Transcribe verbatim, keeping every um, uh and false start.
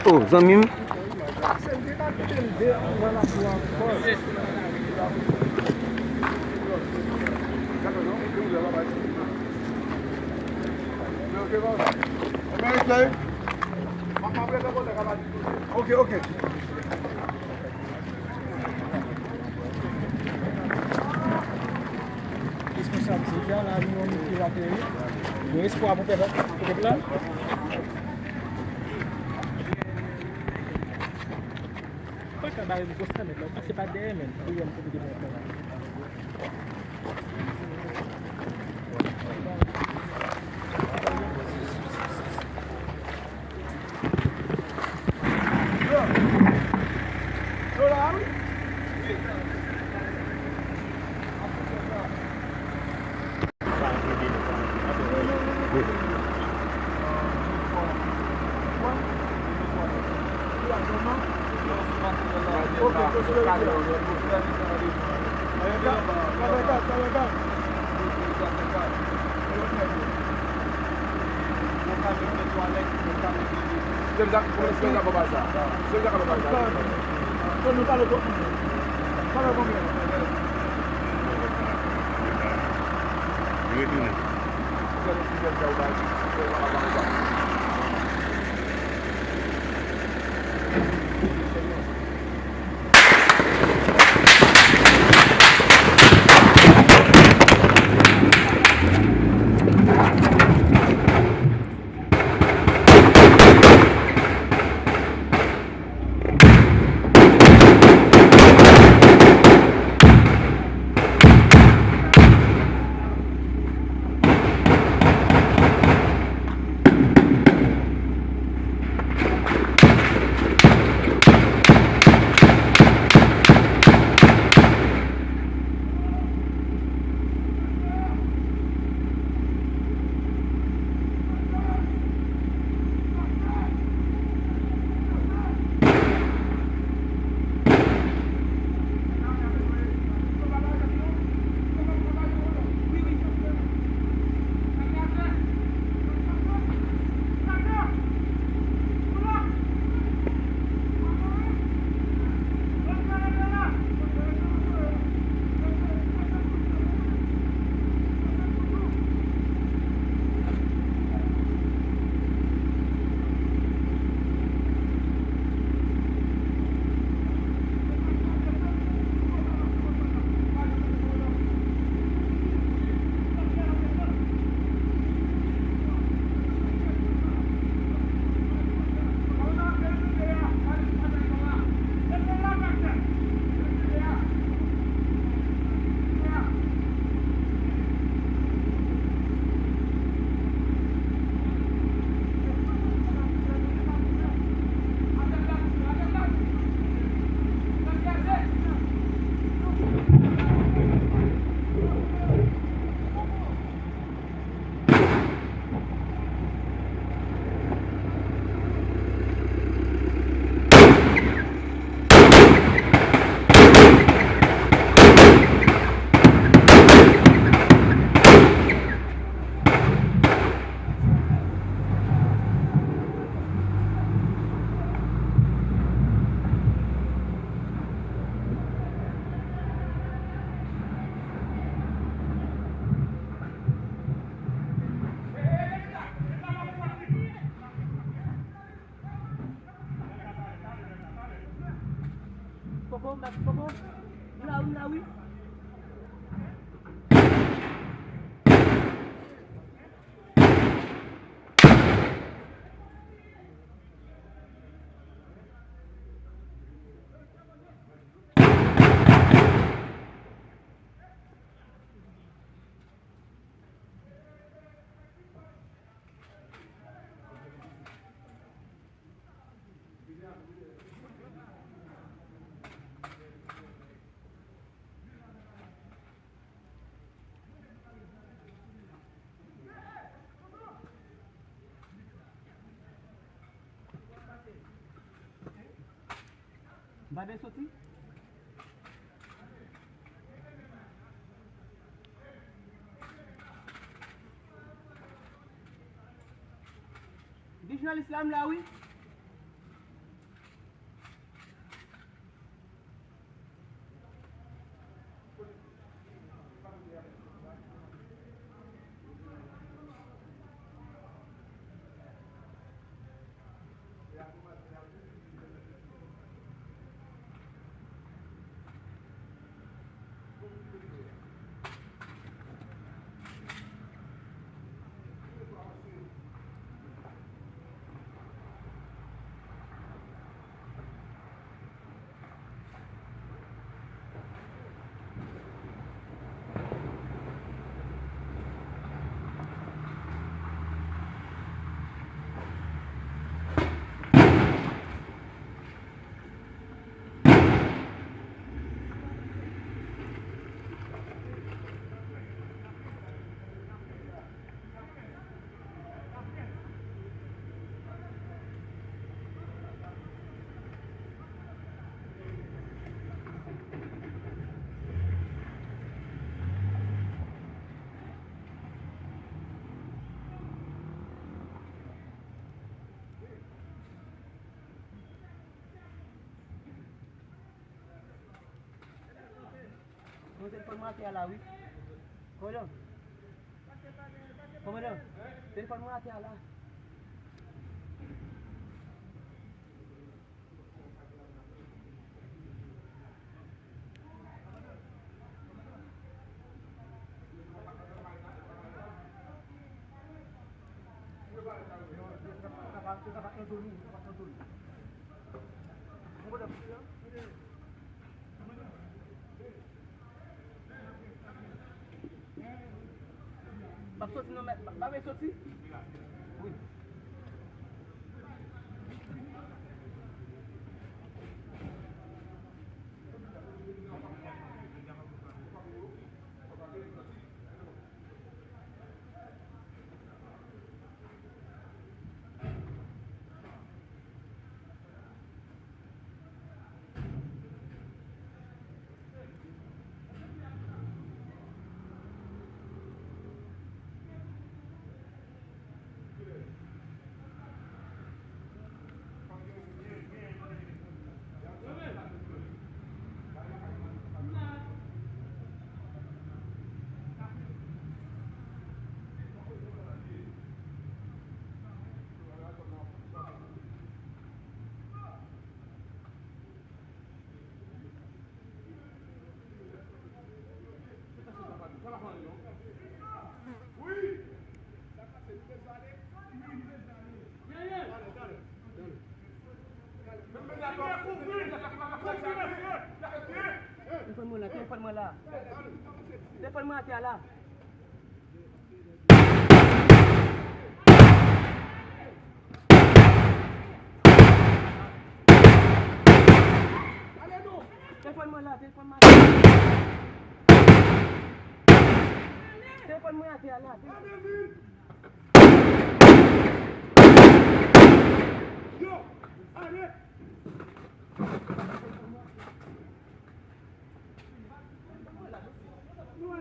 Oh, zanmi m. Ok, ok. Responsab, se fè la, nou yon nèg ki ateri. Nou espwa pou pèp, pou pèp la. Pa ka bare m konsa, nèg la, ou pase pa dèyè, menm, pou yon pou kite bon travay. Retounen. Koko, m ap, Koko, m la wi, m la wi. M pa dwe soti? Di jounalis la, m la wi. Bon, telefòn mwen atè a la, wi. Komandan. Komandan, telefòn mwen atè a la. M ap soti non, mèt. M ap soti. Wi. Telefòn mwen la, telefòn mwen la. Telefòn mwen atè a la. Telefòn mwen la, telefòn mwen atè a la. Telefòn mwen atè a la.